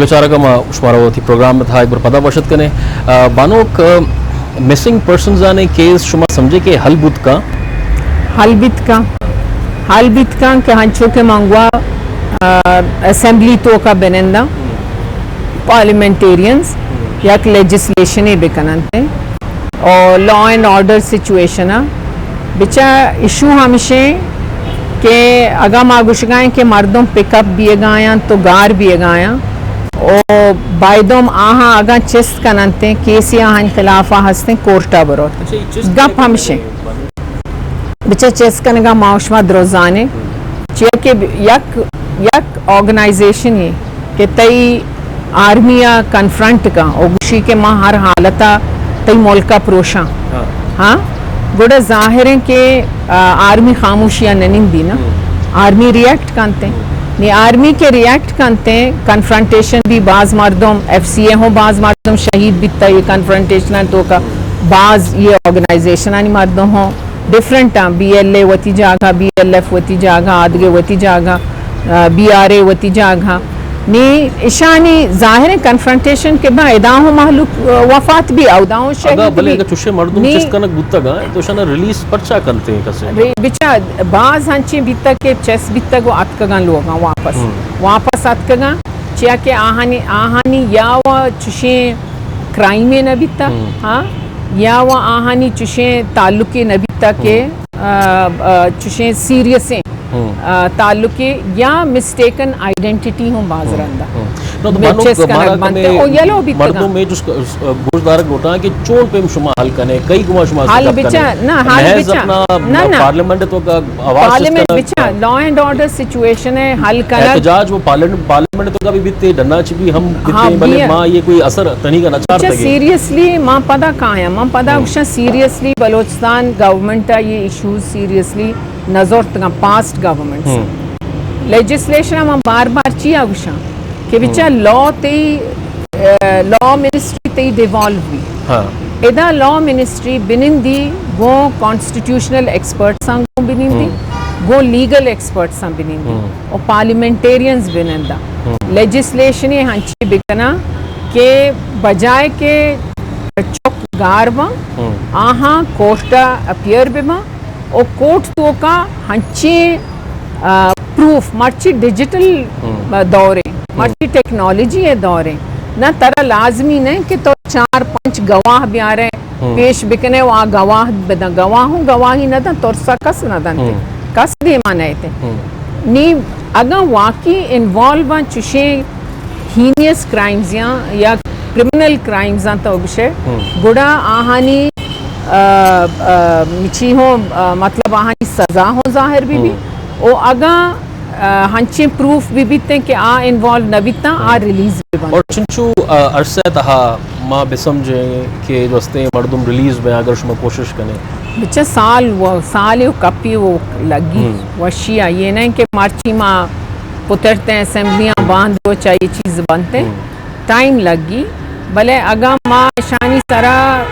بچارگ ءَ ما شمارا وتی پروگرام ءِ تہا ایک بار پدا وش اتک کنیں۔ آ، بانک، آ، مسنگ پرسنز آنی کیس شما سمجھے کہ حل بوت کن؟ حل بیت کن، حل بیت کن کہ ہنچو کہ من گوا، آ، اسمبلی توکا بننداں، پارلیمنٹیرینز یک لیجسلیشنے بکننت اور لا اینڈ آرڈر سچویشن ءَ بچا ایشو ہمشیں کہ اگاں ما گوشگائیں کہ مردم پک اپ بیگایاں تو گار بیگایاں او بایدم آہاں اگاں چست کننتیں کیسی آہانی خلاف ءَ ہستیں کورٹ ءَ بروت۔ اچھا، یہ چست گپ ہمشیں۔ بچا چست کنگا ما و شما درزانیں، چیا کہ یک، یک آرگنائزیشنے کہ تئی آرمی ءَ کنفرنٹ کن او گوشی کہ ما ہر حالت ءَ تئی ملک ءَ پروشاں۔ ہاں۔ ہاں؟ گڑا ظاہر ہیں کہ، آ، آرمی خاموشی ءَ نہ نندی نا۔ آرمی ریئیکٹ کنتے۔ نی آرمی کہ ریئیکٹ کنتے، کنفرنٹیشن بھی باز مردم، ایف سی اے ہوں باز مردم شہید بیتا یہ کنفرنٹیشن توکا، باز یہ آرگنائزیشن آنی مردم ہوں۔ ڈفرنٹ آں، بی ایل اے وتی جاگہ، بی ایل ایف وتی جاگہ، آدگہ وتی جاگہ، آ، بی آر اے وتی جاگہ۔ نی اشانی ظاہر ہیں کنفرنٹیشن کہ با ادا ہوں مہلوک، آ، وفات بھی، اودا ہوں شہید بلے بھی۔ اگر چوشے مردم نی چست کنگ بوتگ آں، تو اشانا ریلیز پرچا کنتے ہیں کسے؟ ری-، بچا باز ہنچیں بیتگ کہ چست بیتگ و اتکگاں لوگاں واپس۔ ہم۔ واپس اتکگاں، چیا کہ آہانی، آہانی یا و چوشیں کرائمے نہ بیتا، ہم۔ ہاں، یا و آہانی چوشیں تعلقے نہ بیتا کہ، ہم۔ آ، آ، چوشیں سیریسیں، ہم۔ آ، تعلقے یا مسٹیکن آئیڈینٹیٹی ہوں باز ہم۔ رندا ہم۔ نو تو مانو چست کنگ بنتے، او یلو بیتگاں۔ مردم میں جس گوش دارگ لوٹاں کہ چون پیم شما حل کنے، کئی گما شما حل بچا، نہ، حل بچا۔ نہ، نہ۔ پارلیمنٹ توکا آواز چست پارلیمنٹ بچا، لا اینڈ آرڈر سچویشن ہے، حل کنگ۔ احتجاج وہ پارلیمنٹ، پارلیمنٹ توکا بھی بیتے، ڈنا چ بھی ہم بیتے، ہاں، بلے ما یہ کوئی اثر تنی کا نہ چارتے۔ سیریسلی ما پدا کایا، ما پدا ہم۔ گوشاں سیریسلی بلوچستان گورنمنٹ ءَ یہ ایشوز سیریسلی نہ زرتگاں پاسٹ گورنمنٹس۔ ہم۔ لیجسلیشن ءَ ما بار بار چیا گوشاں کہ بچا ہم۔ لا تئی، آ، لا منسٹری تئی ڈیوالو بی۔ ہاں۔ ادا لا منسٹری بنندی گوں کانسٹیٹیوشنل ایکسپرٹساں گوں بنندی، ہم۔ گوں لیگل ایکسپرٹساں بنندی، ہم۔ و پارلیمنٹیرینز بنندا۔ ہم۔ لیجسلیشن ہنچی بکنا کہ بجائے کہ چک گار باں، ہم۔ آہاں کورٹ ءَ اپیئر بباں، او کورٹ توکا ہنچیں، آ، پروف، مرچی ڈیجیٹل، ہم۔ آ، دور ایں، ہم۔ مرچی ٹیکنالوجی ءِ دور ایں۔ نہ ترا لازمی نہ کہ تو چار پنچ گواہ بیارے، ہم۔ پیش بکنے و آ گواہ بدن۔ گواہ ہوں گواہی نہ دن، ترسا کس نہ دنتے۔ ہم۔ کس دیما نہ ایتے۔ ہم۔ نی اگاں واقعی انوالو آں چوشیں ہینیس کرائمز یا، یا کرمنل کرائمز آں تو گشے، ہم۔ گڑا آہانی، آ، آ، چی ہوں، آ، مطلب آہانی سزا ہوں ظاہر بی بی۔ ہم۔ او اگاں، آ، ہنچیں پروف بی بیتیں کہ آ انوالو نہ بیتاں، آ ہم۔ ریلیز بی بنت۔ اور چنچو، آ، عرصہ تہا ما بسمجھیں کہ جو ہستیں مردم ریلیز بیں اگر شما کوشش کنے؟ بچہ سال و، سال و کپی و لگی۔ ہم۔ وشی آ یہ نہیں کہ مرچی ما پترتے اسمبلیاں باند روچا یہ چیز بنتے۔ ہم۔ ٹائم لگی، بلے اگاں ما اشانی سرا،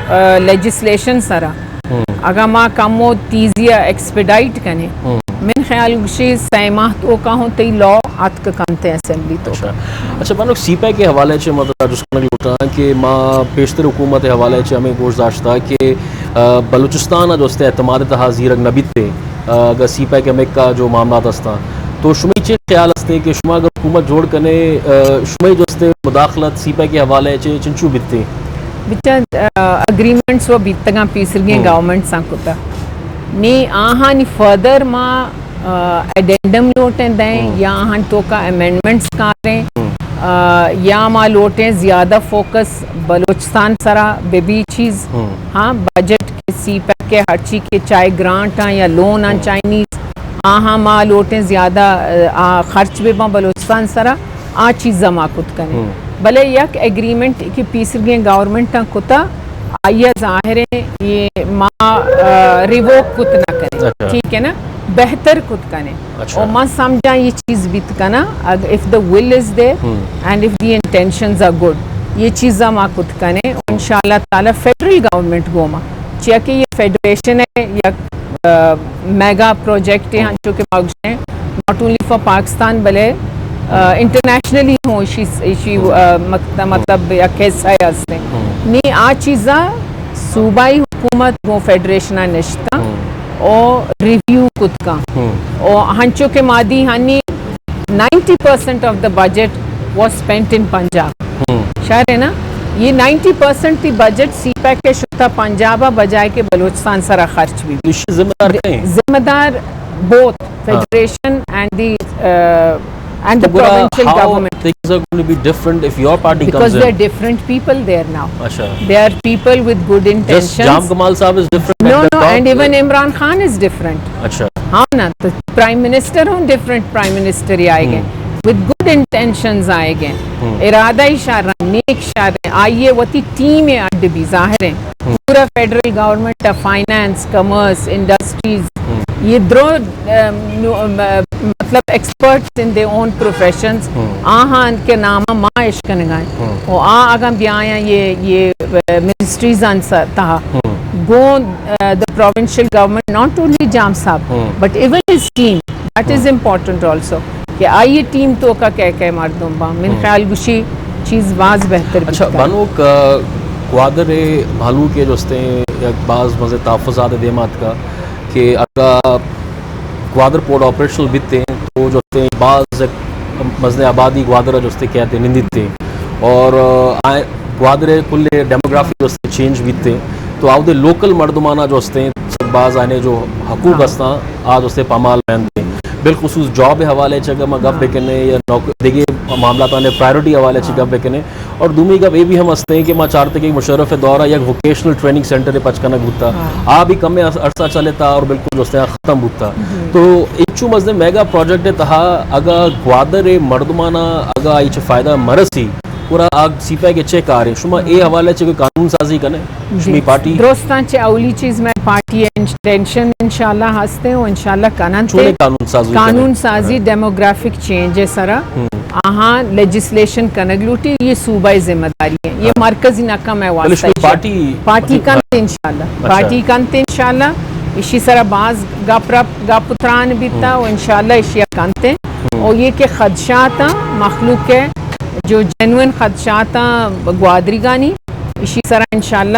آ، لیجسلیشن سرا، ہم۔ اگاں ما کمو تیزی ءَ ایکسپیڈائٹ کنیں، ہم۔ من خیال گوشی سہ ماہ توکا ہوں تئی لا اتک کنتے اسمبلی توکا۔ اچھا۔ اچھا، بانک سی پیک کے حوالے چے مطلب جست کنگ لوٹاں کہ ما پیشتر حکومت حوالے چے ہمیں گوش داشتا کہ، آ، بلوچستان جو ہستے اعتماد تہا زیرگ نہ بیتے۔ آ، اگر سی پیک ایم ایک کا جو معاملات ہستاں، تو شمئی چے خیال ہستے کہ شما اگر حکومت جوڑ کنے، آ، شمئی جو ہستے مداخلت سی پیک کے حوالے چے چنچو بیتے؟ بچا، آ، اگریمنٹس و بیتگاں پیسرگیں ہم۔ گورنمنٹس آں کتا۔ نی آہانی فردر ما، آ، ایڈینڈم لوٹیں دیں ہم۔ یا آہان توکا امینڈمنٹس کاریں، ہم۔ آ، یا ما لوٹیں زیادہ فوکس بلوچستان سرا ببی چیز۔ ہم۔ ہاں، بجٹ کہ سی پیک کہ ہرچی کہ چاہے گرانٹ آں یا لون آں ہم۔ چائنیز، آہاں ما لوٹیں زیادہ، آ، خرچ بباں بلوچستان سرا، آ چیزا ما کت کنیں۔ ہم۔ بلے یک ایگریمنٹ کہ پیسرگیں گورنمنٹ آں کتا، آئیا ظاہر ہے یہ ما، آ، ریووک کت نہ کنیں۔ اچھا۔ ٹھیک ہے نا؟ بہتر کت کنیں۔ اچھا۔ و من سمجھاں یہ چیز بیت کنا، اگ-، if the will is there ہم۔ and if the intentions are good، یہ چیزا ما کت کنیں۔ و انشاءاللہ تعالی فیڈرل گورنمنٹ گوما، چیا کہ یہ فیڈریشن ہے، یک، آ، میگا پروجیکٹ ہے، ہم۔ ہنچو کہ ما گوشیں، not only for پاکستان، بلے، انٹرنیشنلی ہوں ایشی، ایشی، آ، مک-، مطلب یک حصہ ہستیں۔ نی آ چیزاں صوبائی حکومت گوں فیڈریشن نشتاں او ریویو کتکاں۔ او ہنچو کہ مادی honey ninety percent of the budget was spent in Punjab۔ شر ہے نا؟ یہ نائنٹی پرسنٹ تھی بجٹ سی پیک کے شتا پنجاب، بجائے کہ بلوچستان سرا خرچ بھی۔ ایشی ذمہ دار کئے؟ ذمہ دار both federation and the, and the provincial government. Things are going to be different if your party comes in. Because they are different people there now. اچھا۔ They are people with good intentions. Just Jam Kamal Sahab is different. No, no, and even Imran Khan is different. اچھا۔ ہاں نا، تو prime minister ہوں different prime minister ہی آئے گئے، with good intentions آئے گئے، ارادہ ہی شر، نیک شر، آئیے وتی ٹیم اڈ بھی ظاہر ہیں۔ پورا federal government, finance, commerce, industries, یہ درو، ام، نو-، ام، مطلب ایکسپرٹس ان دے اون پروفیشنز، آہان کے نام ما اشکنگائیں۔ و آ اگاں بیایاں یہ، یہ، آ، منسٹریز آن سا تہا گوں، آ، the provincial government, not only Jam صاحب, but even his team, that is important also, کہ آئی ٹیم تو کا کہہ کہہ مردم با۔ من خیال گوشی چیز باز بہتر اچھا بیتا۔ بانک، آ، گوادر مہلوک جو استیں یک باز مزے تحفظات دیمات کا کہ اگا گوادر پورٹ آپریشنل بیتے تو جو استیں باز مزنے آبادی گوادر جو استیں کہتے نندیتے اور، آ، گوادر کل ڈیموگرافی جو استیں چینج بیتے تو آودے لوکل مردمانا جو استیں سب باز آنے جو حقوق ہستاں آ جو استیں پامال بہنتے۔ بالخصوص جاب حوالے چ اگر ما گپ بکنے یا نوک-، دیگے معاملات آنے پرائیورٹی حوالے چ گپ بکنے۔ اور دومی گپ اے بھی ہم ہستیں کہ ما چارتے کہ مشرف دورا یک vocational training centre pitch king بوتا۔ آ بھی کم عرصہ چلتا اور بالکل جو استیں ختم بوتا۔ تو اچو مزدے میگا پروجیکٹ تہا اگا گوادر مردمانا اگا ایچ فائدہ مرسی، پورا آگ سی پیک چے کارے؟ شما اے حوالے چ کوئی قانون سازی کنے؟ شمی پارٹی؟ درستاں چہ اولی چیز میں پارٹی انٹینشن انشاءاللہ ہستے و انشاءاللہ کنن چونے تے۔ قانون سازی کنے؟ قانون سازی ڈیموگرافک چینج ہے سرا۔ آہاں لیجسلیشن کنگ لوٹی، یہ صوبہ ذمہ داری ہے، یہ مرکزی نہ کم ہے واسطہ شمی ایشی۔ پارٹی پارٹی کنت انشاءاللہ۔ اچھا۔ پارٹی کنت انشاءاللہ۔ ایشی سرا باز گپ رپ، گپ تران بیتا و انشاءاللہ ایشی کنتے۔ اور یہ کہ خدشات مخلوق ہے، جو جنوئن خدشات گوادریگانی، ایشی سرا انشاءاللہ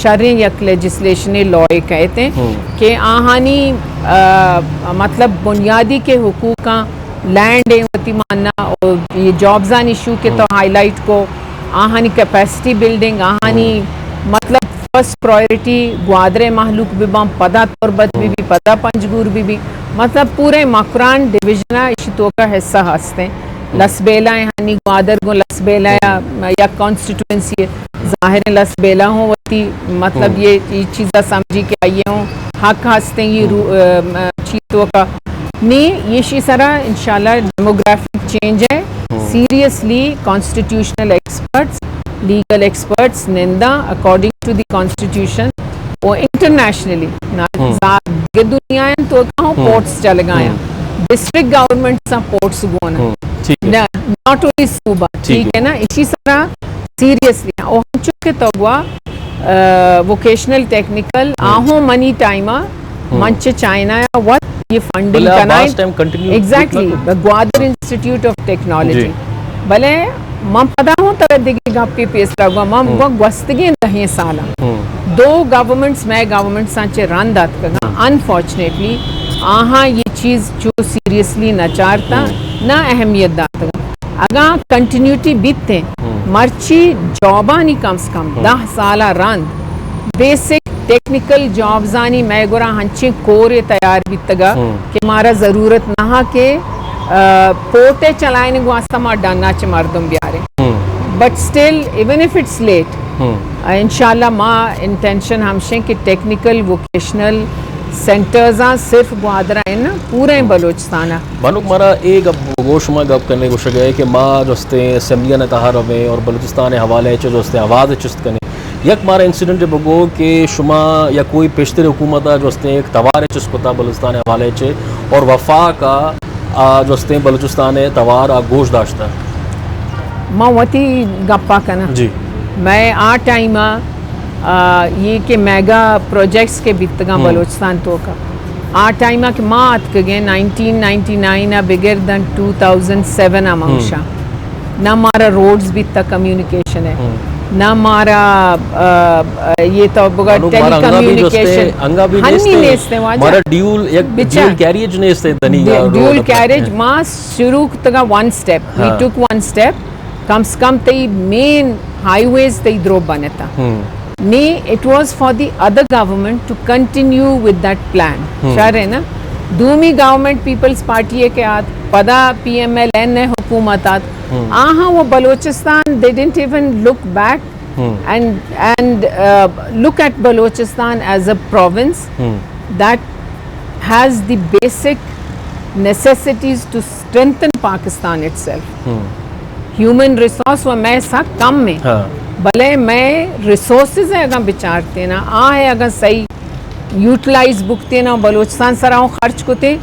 شریں یک لیجسلیشن لائے کہتے کہ آہانی، آ، مطلب بنیادی کے حقوقاں لینڈ ہیں وتی ماننا اور یہ جابزانی ایشو کے تو ہائی لائٹ کو، آہانی کیپیسٹی بلڈنگ، آہانی مطلب فرسٹ پرائیورٹی گوادر مہلوک بباں، پدا تربت بی بی، پدا پنجگور بی بی، مطلب پورے مکران ڈویژن ایشی توکا حصہ ہستیں۔ لسبیلہ ہیں، ہنی گوادر گوں لسبیلہ یا، یا کانسٹیٹوئنسی ہے۔ ظاہر ہے لسبیلہ ہوں وتی، مطلب یہ، یہ چیزا سمجھی کہ آئیے ہوں حق ہستیں، یہ رو-، ام، چیز توکا۔ نی ایشی سرا انشاءاللہ ڈیموگرافک چینج ہے۔ Seriously constitutional experts, legal experts نندا اکارڈنگ ٹو دی کانسٹیٹیوشن و انٹرنیشنلی نا-، زا-، دگہ دنیا ہیں تو کہاں پورٹس چلگا ہیں۔ ڈسٹرکٹ گورنمنٹ سا پورٹس گونا۔ ٹھیک ہے۔ نا-، ناٹ اونلی صوبہ، ٹھیک ہے نا، اسی سرا سیریسلی او ہم چونکہ تو گوا، آ، ووکیشنل ٹیکنیکل، آہوں منی ٹائما منچ چائنا یا وت یہ فنڈنگ بلے آ کنائیں۔ باز time continue exactly, Gwadar institute of technology. بلے من پدا ہوں ترا دگہ گپے پیسرا گوا، من گوا گوستگیں دہیں سالاں دو گورنمنٹس، مئے گورنمنٹس آنچے رند آتکگاں، انفارچونیٹلی آہاں یہ چیز چو سیریسلی نہ چارتا، نہ اہمیت داتگاں۔ اگاں کنٹینیوٹی بیت انت، مرچی جابانی کم از کم دہ سال ء رند بیسک ٹیکنیکل جابزانی مئے گورا ہنچیں کورے تیار بیتگا کہ مارا ضرورت نہ کہ، آ، پورٹ ء چلائینگ واسطہ ما ڈنا چہ مردم بیاریں۔ But still, even if it's late, انشاءاللہ ما انٹینشن ہمشیں کہ ٹیکنیکل ووکیشنل سینٹرز آں صرف گوادر ء نہ، پورے بلوچستان ء۔ بانک مارا اے گپ گو، شما گپ کنے گوشگ ء کہ ما جو استیں اسمبلی ء تہا رویں اور بلوچستان ء حوالے چ جو استیں آواز چست کنیں۔ یک مارا انسیڈنٹ بگو کہ شما یا کوئی پیشتر حکومت ء جو استیں ایک توار چست کتا بلوچستان ء حوالے چ اور وفاق ء آ جو استیں بلوچستان ء توار آ گوش داشتا۔ ما وتی گپا کناں۔ جی۔ مئے آ ٹائم ء، آ، یہ کہ میگا پروجیکٹس کے بیتگاں بلوچستان توکا، آ ٹائم ءَ کہ ما اتکگیں، نائنٹین نائنٹی نائن ءَ بگر داں ٹو تھاؤزنڈ سیون ءَ، ما گوشاں، نہ مارا روڈز بیتا کمیونیکیشن ءِ، نہ مارا، آ، آ، یہ تو بگا ٹیلی کمیونیکیشن، ہنی نیست ایں واجہ۔ مارا ڈیول، یک ڈیول کیریج نیست ایں دنی ڈیول کیریج۔ ما شروع کتگا one step, we took one step. کم سے کم تئی مین ہائی ویز تئی درو بنتا۔ نی، it was for the other government to continue with that plan۔ شر ہے نا؟ دومی گورنمنٹ پیپلز پارٹی ہے کہ آت، پدا پی ایم ایل این ہے حکومت آت۔ آہاں وہ Balochistan, they didn't even look back and, and, uh, look at Balochistan as a province that has the basic necessities to strengthen Pakistan itself۔ Human resource و مئے سک کم ایں، بلے مئے ریسورسز اگاں بچارتیں نا، آ ہے اگاں صحیح یوٹیلائز بکتیں نا، بلوچستان سرا ہوں خرچ کتیں،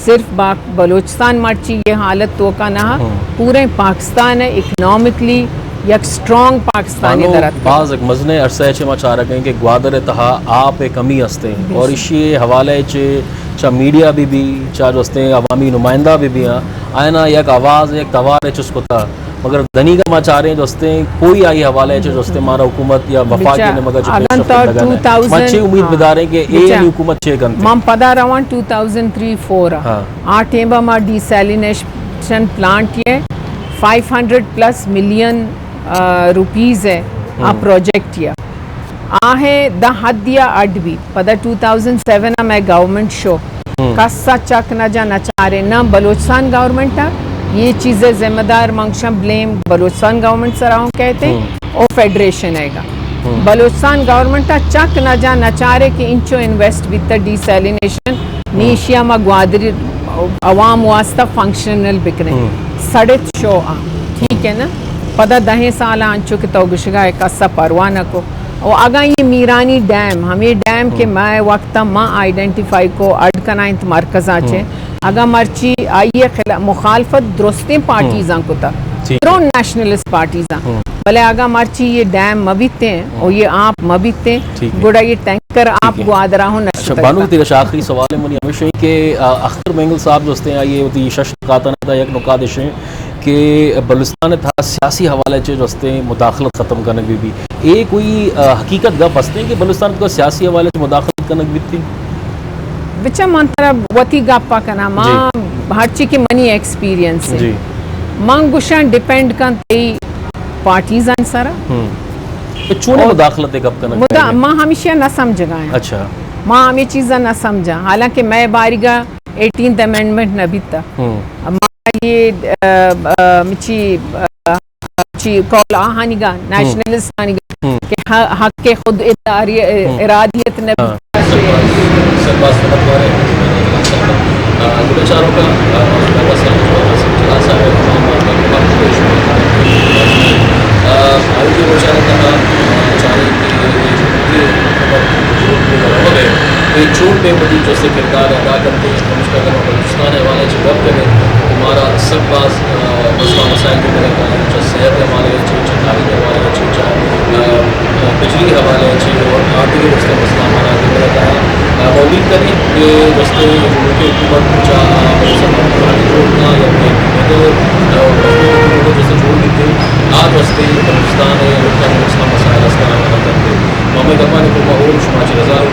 صرف با-، بلوچستان مرچی یہ حالت توکا نہ، پورے پاکستان ہے اکنامکلی یک اسٹرانگ پاکستان درات۔ باز ایک مزنیں عرصہ چہ ما چارگ ایں کہ گوادر تہا آپ کمی ہستیں اور اسی حوالے چہ چا میڈیا بھی بھی، چا جو ہستیں عوامی نمائندہ بھی بھی ہاں، آئینا یک آواز، یک توار چست کتا۔ مگر دنیگا ما چاریں جو ہستیں کوئی آئی حوالے چہ جو ہستیں مارا حکومت یا وفاقی نمگا چہ پیش رفت لگا نہ۔ ما چے امید بداریں کہ اے یعنی حکومت چے کنت؟ من پدا رواں ٹو تھاؤزنڈ تھری فور آ۔ آ ٹیمبا ما ڈی سیلینیشن پلانٹ یہ فائیو ہنڈریڈ پلس ملین، آ، روپیز ہے آ پروجیکٹ یہ۔ آہیں داں حد یا اڈ بیت۔ پدا ٹو تھاؤزنڈ سیون ء مئے گورنمنٹ شو۔ کس ء چک نہ جا نہ چارے، نہ بلوچستان گورنمنٹ ء یہ چیز ء ذمہ دار، من گشاں بلیم بلوچستان گورنمنٹ سرا ہوں کہتے او فیڈریشن ء گا۔ بلوچستان گورنمنٹ ء چک نہ جا نہ چارے کہ انچو انویسٹ بیتا ڈی سیلینیشن، نی ایشی ء ما گوادر عوام واسطہ فنکشنل بکنیں۔ سڑت شو آ، ٹھیک ہے نا؟ پدا دہیں سال آ انچو کہ تو گشگا ہے کس ء پرواہ نہ کو۔ و اگاں یہ میرانی ڈیم، ہمیں ڈیم کہ مئے وقت ما آئیڈینٹیفائی کو اڈ کنائیں مرکزاں چے، اگاں مرچی آئی خلا-، مخالفت درستیں پارٹیزاں کتا، درو نیشنلسٹ پارٹیزاں، بلے اگاں مرچی یہ ڈیم مبیتیں و یہ آپ مبیتیں، گڑا یہ ٹینکر آپ گوادرا ہوں نشتگ۔ بانو تیرا آخری سوال ہے منی ہمیشہ کہ، آ، اختر مینگل صاحب جو ہستیں آئیے وتی شش نکاتاں دا یک نکات ایشیں کہ بلوچستان ء تھا سیاسی حوالے چے جو ہستیں مداخلت ختم کنگ بی بی۔ اے کوئی، آ، حقیقت گپ ہستیں کہ بلوچستان ء تھا سیاسی حوالے چے مداخلت کنگ بیتی؟ بچا من ترا وتی گپ ء کناں، ما ہرچی کہ منی ایکسپیرینس ہے، من گشاں ڈیپینڈ کن تئی پارٹیزان سرا۔ تو چون مداخلت گپ کنگ مدا-، ما ہمیشہ نہ سمجھگا ہیں۔ اچھا۔ ما ہمیں چیزاں نہ سمجھا، حالانکہ مئے باریگا ایٹینتھ امینڈمنٹ نہ بیتا۔ ما یہ، آ، آ، چی، آ، چی قول آہانیگا، نیشنلسٹ آنیگا کہ ح-، حق خود اداری-، ارادیت نہ بیتا۔ کہ چون پیم وتی جو سے کردار ادا کنتے، پمشکا اگر ما بلوچستان حوالے چے گپ کریں تو مارا سک باز، آ، مسئلہ مسائل بھی ملتا ہے، چاہے صحت حوالے چے، چاہے تعلیم حوالے چے، چاہے، آ، آ، بجلی حوالے چے اور آرتھک مسئلہ مسئلہ ہمارا بھی ملتا ہے۔ آ، امید کریں کہ جستے ملکی حکومت چا بلوچستان حکومت جوڑ کا یا کہ، آ، جستے جوڑ بیتے، آ جستے بلوچستان ہے، مسئلہ مسائل اس طرح کا کرتے۔ محمد امان کو ماحول شما چے رضا